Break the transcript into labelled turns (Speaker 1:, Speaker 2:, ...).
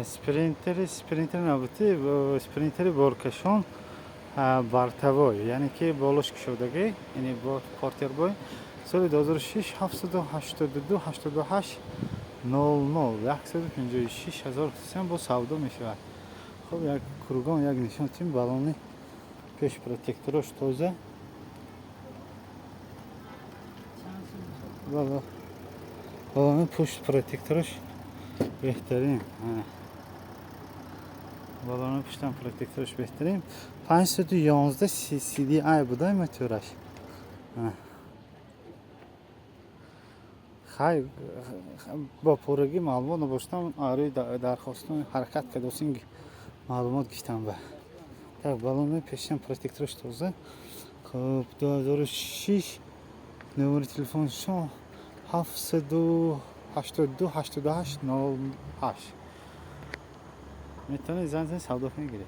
Speaker 1: Спринтери, Спринтер набути, Спринтери боркашон, бортовой, яъне ки болош кушодагӣ, яъне бо портер бой, соли 2006, 782 88 00, 156 ҳазор сем бо савдо мешавад. Хуб, як кругом як нишон тим. Балони пеш протекторош тоза, балони пушт протекторош беҳтарин, балони пуштам протектораш беҳтарин. 511 CDI буда мотораш. Хай, бо пуррагӣ маълумот набоштам, рӯи дархостон ҳаракат кардосин, маълумот гирифтам. Ба так, балони пешам протектораш тоза. Хуб, 2006, номери телефоншон 782 88 08. Метавонед занг занед, савдо кунед, гиред.